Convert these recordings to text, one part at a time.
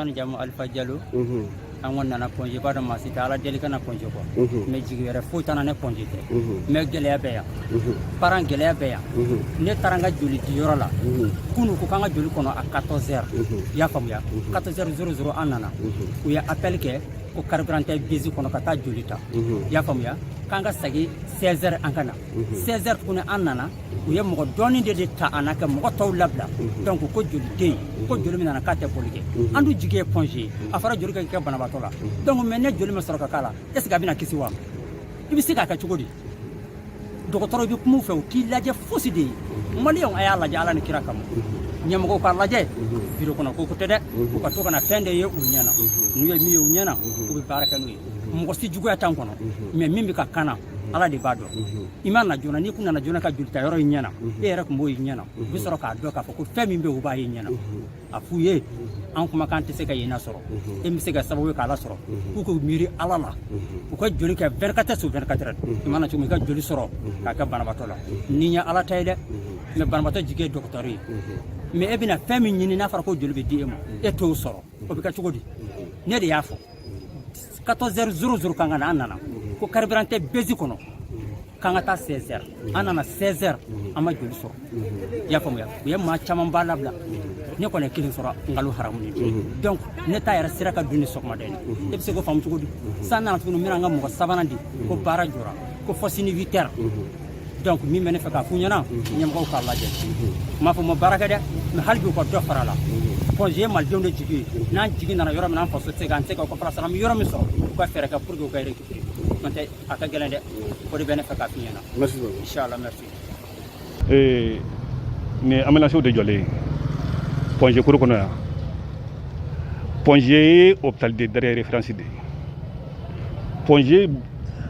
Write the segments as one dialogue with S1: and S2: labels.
S1: Tɔgɔ ni jamu, Alifa Jalo. An kɔni nana Point G, b'a dɔn maa si tɛ Ala deli ka na Point G kɔ, mais jigi wɛrɛ foyi t'an na ne Point G tɛ. Mais gɛlɛya bɛ yan, parent, gɛlɛya bɛ yan. Ne taara n ka joli diyɔrɔ la kunu, ko k'an ka joli kɔnɔ a 14 heures, i y'a faamuya, 14 heures 00. An nana, u ye appel kɛ ko carburant tɛ bus kɔnɔ ka taa joli ta, i y'a faamuya, k'an ka segin 16 heures, an ka na 16 heures tuguni. An nana, u ye mɔgɔ dɔɔni de ta an na ka mɔgɔ tɔw labila. Donc ko joli tɛ yen, ko joli min nana k'a tɛ boli kɛ. An dun jigi ye Point G ye, a fɔra joli ka kɛ banabaatɔ la. Donc mais ne joli ma sɔrɔ ka k'a la, est ce que a bɛna kisi wa? I bɛ se k'a kɛ cogo di? Dɔgɔtɔrɔ bɛ kuma u fɛ, u t'i lajɛ fosi de ye. Maliyɛnw, a y'a lajɛ Ala ni kira kama. Ɲɛmɔgɔw k'a lajɛ, biro kɔnɔ ko tɛ dɛ, u ka to ka na fɛn de ye u ɲɛna. N'u ye min ye u ɲɛna, u bɛ baara kɛ n'o ye. Mɔgɔ si juguya t'an kɔnɔ, mais min bɛ ka kana, Ala de b'a dɔn. I ma na joona, n'i kun nana joona ka joli ta yɔrɔ in ɲɛna, e yɛrɛ tun b'o ye ɲɛna, u bɛ sɔrɔ k'a dɔn k'a fɔ ko fɛn min bɛ yen, u b'a ye ɲɛna. A f'u ye, an kumakan tɛ se ka yen sɔrɔ, e bɛ se ka sababu ye k'a lasɔrɔ, k'u k'u miiri Ala la, u ka joli kɛ 24 sur 24. I mana cogo min, i ka joli sɔrɔ k'a kɛ banabaatɔ la, ni ye Ala ta ye dɛ. Mais banabaatɔ jigi ye dɔgɔtɔrɔ ye, mais e bɛna fɛn min ɲini, n'a fɔra ko joli bɛ di e ma, e t'o sɔrɔ, o bɛ kɛ cogo di? Ne de y'a fɔ 14 heures 00 kan ka na, an nana ko carburant tɛ bus kɔnɔ, k'an ka taa 16 heures. An nana 16 heures, an ma joli sɔrɔ, i y'a faamuya. U ye maa caman ba labila, ne kɔni ye kelen sɔrɔ, nkalon haramu ye. Donc ne ta yɛrɛ sera ka dun ni sɔgɔmada in na, e bɛ se k'o faamu cogo di? San nana tuguni, n bɛna n ka mɔgɔ sabanan di, ko baara jɔra, ko fɔ sini 8 heures. Donc min bɛ ne fɛ k'a f'u ɲɛna, ɲɛmɔgɔw k'a lajɛ. N m'a fɔ ma baara kɛ dɛ, mais hali bi u ka dɔ fara a la. Point G ye malidenw de jigi ye. N'an jigi nana yɔrɔ min na, an faso tɛ se ka, an tɛ se ka kɔfɛla sɔrɔ, an bɛ yɔrɔ min sɔrɔ, u ka fɛɛrɛ kɛ pour que u ka récupérer. N'o tɛ, a ka gɛlɛn dɛ. O de bɛ ne fɛ k'a f'i ɲɛna.
S2: Merci beaucoup.
S1: Inchallah, merci.
S3: Nin ambulance de jɔlen ye Point G kuru kɔnɔ yan. Point G ye hôpital de dernière référence de ye. Point G,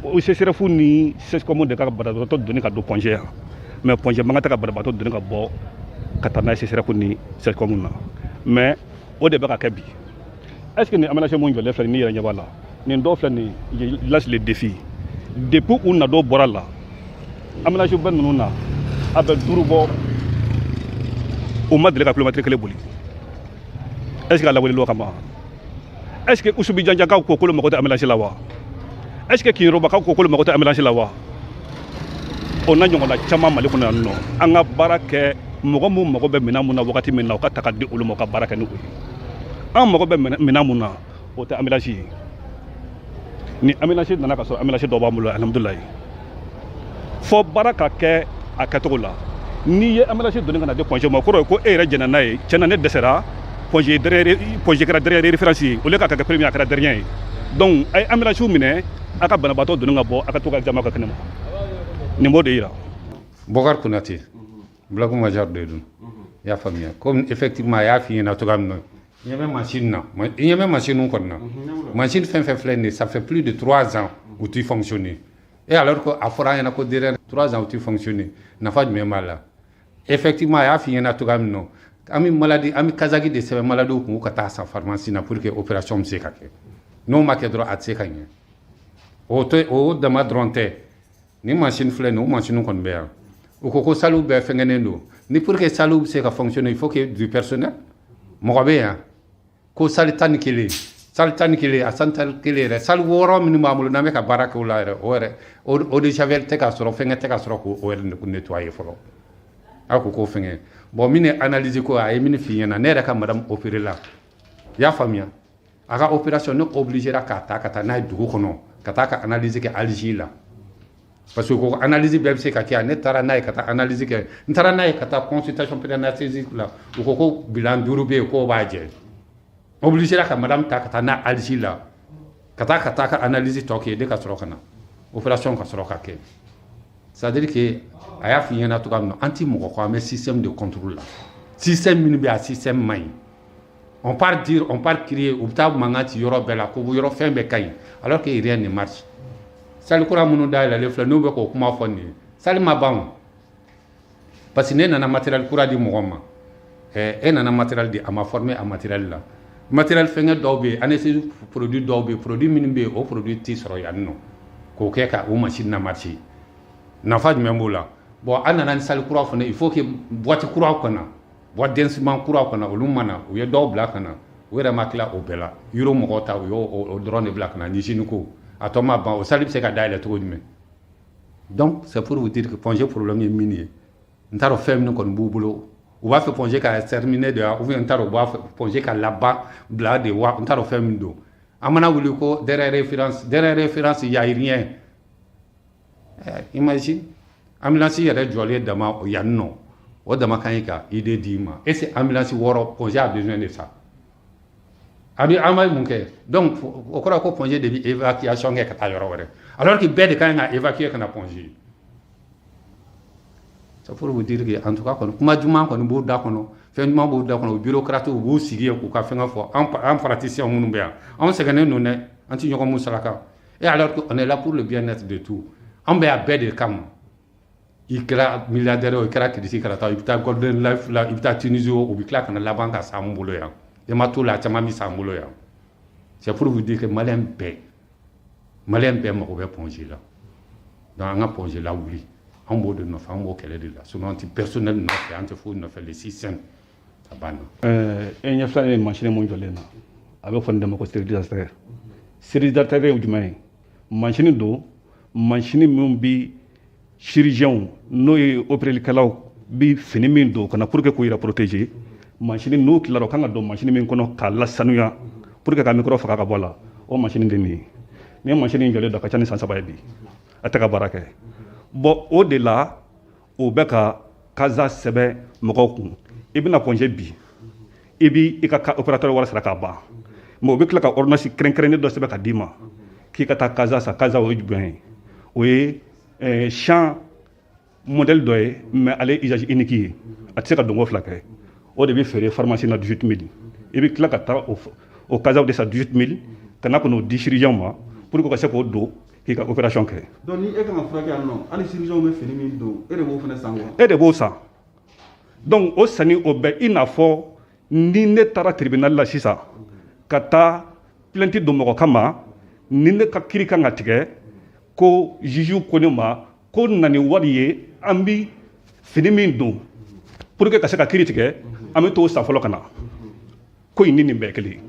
S3: CSRéf ni CSCOM de ka banabaatɔ donni ka don Point G yan, mais Point G man kan tɛ ka banabaatɔ donni ka bɔ ka taa n'a ye CSRéf ni CSCOM na, mais o de bɛ ka kɛ bi. Est ce que nin ambulance mun jɔlen filɛ, nin yɛrɛ ɲɛ b'a la, nin dɔw filɛ nin ye, lance le défi. Depuis u na dɔw bɔra la, ambulance bɛɛ ninnu na, a bɛ duuru bɔ, u ma deli ka kilomɛtiri kelen boli. Est ce que a lawuli o kama? Est ce que Usubi Janjakaw ko k'olu mago tɛ ambulance la wa? Est ce que Kinyɔrɔbakaw ko k'olu mago tɛ ambulance la wa? O n'a ɲɔgɔnna caman Mali kɔnɔ yan nɔ. An ka baara kɛ, mɔgɔ mun mago bɛ minɛn mun na wagati min na, o ka ta ka di olu ma, u ka baara kɛ ni o ye. An mago bɛ minɛn mun na, o tɛ ambulance ye. Ni ambulance nana ka sɔrɔ ambulance dɔw b'an bolo, alhamdulilayi, fɔ baara ka kɛ a kɛcogo la. N'i ye ambulance donni ka na di Point G ma, o kɔrɔ ye ko e yɛrɛ jɛnna n'a ye. Tiɲɛna, ne dɛsɛra. Point G dernière, Point G kɛra dernière référence ye, au lieu k'a kɛ premier, a kɛra dernier ye. Donc a ye ambulance minɛ, a ka banabaatɔ donni ka bɔ, a ka to ka examen kɛ kɛnɛma. Nin b'o de yira.
S4: Bokar Konate, bloc major de don, i y'a faamuya. Comme effectivement a y'a f'i ɲɛna cogoya min na, i ɲɛ bɛ machine na, i ɲɛ bɛ machine kɔni na, machine fɛn fɛn filɛ nin ye, ça fait plus de 3 ans u ti fonctionner. Et alors que a fɔra an ɲɛna ko derrière 3 ans u ti fonctionner, nafa jumɛn b'a la? Effectivement, a y'a f'i ɲɛna cogoya min na, an bɛ maladie, an bɛ kazaki de sɛbɛn maladiw kun ka taa san pharmacie na pour que opération bɛ se ka kɛ. N'o ma kɛ dɔrɔn, a tɛ se ka ɲɛ. O tɛ o dama dɔrɔn tɛ. Ni machine filɛ nin ye, o machine kɔni bɛ yan. U ko ko salle bɛɛ fɛngɛnen don ni pour que salle bɛ se ka fonctionner, il faut que du personnel, mɔgɔ bɛ yan. Ko salle 11, salle 11, a salle 11 yɛrɛ, salle wɔɔrɔ minnu b'an bolo n'an bɛ ka baara kɛ o la yɛrɛ, o yɛrɛ, eau de javel tɛ ka sɔrɔ, fɛngɛ tɛ ka sɔrɔ k'o yɛrɛ nettoyer fɔlɔ. A ko k'o fɛngɛ. Bon, min ye analyse ko, a ye min f'i ɲɛna, ne yɛrɛ ka madame opéré la, i y'a faamuya, a ka opération, ne obligé ra k'a ta ka taa n'a ye dugu kɔnɔ, ka taa ka analyse kɛ Alger la, parce que ko analyse bɛɛ bɛ se ka kɛ yan. Ne taara n'a ye ka taa analyse kɛ, n taara n'a ye ka taa consultation préanesthésique la, u ko ko bilan duuru bɛ yen k'o b'a jɛ. Obligé ra ka madame ta ka taa n'a Alger la, ka taa ka analyse tɔ kɛ de, ka sɔrɔ ka na opération ka sɔrɔ ka kɛ. C'est à dire que a y'a f'i ɲɛna cogoya min na, an ti mɔgɔ kɔ, an bɛ système de contrôle la. Système minnu bɛ yen, a système man ɲi. On part dire, on part crier, u bɛ taa mankan ci yɔrɔ bɛɛ la ko yɔrɔ fɛn bɛɛ ka ɲi, alors que rien ne marche. Salle kura minnu dayɛlɛlen filɛ, n'u bɛ k'o kuma fɔ nin ye, salle ma ban o, parce que ne nana matériel kura di mɔgɔ ma, e nana matériel di, a ma former a matériel la. Matériel fɛngɛ dɔw bɛ yen, anesthésie produit dɔw bɛ yen, produit minnu bɛ yen, o produit tɛ sɔrɔ yan nɔ k'o kɛ ka o machine na marcher. Nafa jumɛn b'o la? Bon, an nana ni salle kura fana, il faut que boîte kuraw ka na, boîte d'instrument kuraw ka na. Olu ma na, u ye dɔw bila ka na. U yɛrɛ ma tila o bɛɛ la. Yɔrɔ mɔgɔw ta, u y'o o dɔrɔn de bila ka na ni gynéco. A tɔ ma ban, o salle bɛ se ka dayɛlɛ cogo jumɛn? Donc c'est pour vous dire que Point G problème ye min ye, n t'a dɔn fɛn min kɔni b'u bolo. U b'a fɛ Point G ka exterminer de wa, ou bien n t'a dɔn, u b'a fɛ Point G ka laban bila de wa, n t'a dɔn fɛn min don. An mana wuli ko dernière référence, dernière référence, y a rien. Imagine ambulance yɛrɛ jɔlen dama yan nɔ, o dama kan ka idée d'i ma. Et c'est ambulance 6, Point G a besoin de ça. A bɛ an bɛ mun kɛ? Donc o kɔrɔ ko Point G de bɛ évacuation kɛ ka taa yɔrɔ wɛrɛ, alors que bɛɛ de kan ka évacuer ka na Point G. C'est pour vous dire que en tout cas kɔni, kuma juman kɔni b'u da kɔnɔ, fɛn ɲuman b'u da kɔnɔ. O bureaucrate, u b'u sigi yen k'u ka fɛngɛ fɔ. An praticien minnu bɛ yan, anw sɛgɛnnen don dɛ, an ti ɲɔgɔn musalaka. Et alors qu'on est là pour le bien-être de tout, an bɛ yan bɛɛ de kama. I kɛra milliardaire o, i kɛra kirisi karata, i bɛ taa Golden Life la, i bɛ taa Tunisie o, u bɛ tila ka na laban ka s'an bolo yan. I ma t'o la, a caman bɛ s'an bolo yan. C'est pour vous dire que malien bɛɛ mago bɛ Point G la. Donc an ka Point G lawuli, an b'o de nɔfɛ, an b'o kɛlɛ de la. Sinon an tɛ personnel nɔfɛ, an tɛ foyi nɔfɛ, le système a banna.
S3: E ɲɛ filɛ ye mansin mun jɔlen na, a bɛ fɔ nin de ma ko stérilisateur. Stérilisateur ye jumɛn ye? Mansin don, mansin min bi chirurgien, n'o ye opérelikɛlaw bi fini min don ka na pour que k'u yɛrɛ protéger. Mansin n'u tilara, o kan ka don mansin min kɔnɔ k'a lasanuya pour que ka microbe faga ka bɔ a la, o mansin de nin ye. Nin ye mansin in jɔlen don, a ka ca ni san 3 ye bi, a tɛ ka baara kɛ. Bon, o de la o bɛ ka casa sɛbɛn mɔgɔw kun. I bɛna Point G bi, i bi i ka opérateur wari sara k'a ban, mais o bɛ tila ka ordonnance kɛrɛnkɛrɛnnen dɔ sɛbɛn ka d'i ma k'i ka taa casa san. Casa o ye jumɛn ye? O ye champ modèle dɔ ye, mais ale usage unique ye, a tɛ se ka donko fila kɛ. O de bɛ feere pharmacie na 18 000. I bɛ tila ka taa o casaw de san 18 000 ka na n'o di chirurgien ma pour que ka se k'o don k'i ka opération kɛ.
S2: Donc ni e kan ka furakɛ yan nɔ, hali chirurgien bɛ fini min don, e de b'o fana san wa?
S3: E de b'o san. Donc o sanni, o bɛ i n'a fɔ ni ne taara tribunal la sisan ka taa plainte don mɔgɔ kama, ni ne ka kiiri kan ka tigɛ, ko juge ko ne ma ko na ni wari ye, an bi fini min don pour que ka se ka kiiri tigɛ, an bɛ t'o san fɔlɔ ka na. Ko in ni nin bɛɛ kelen.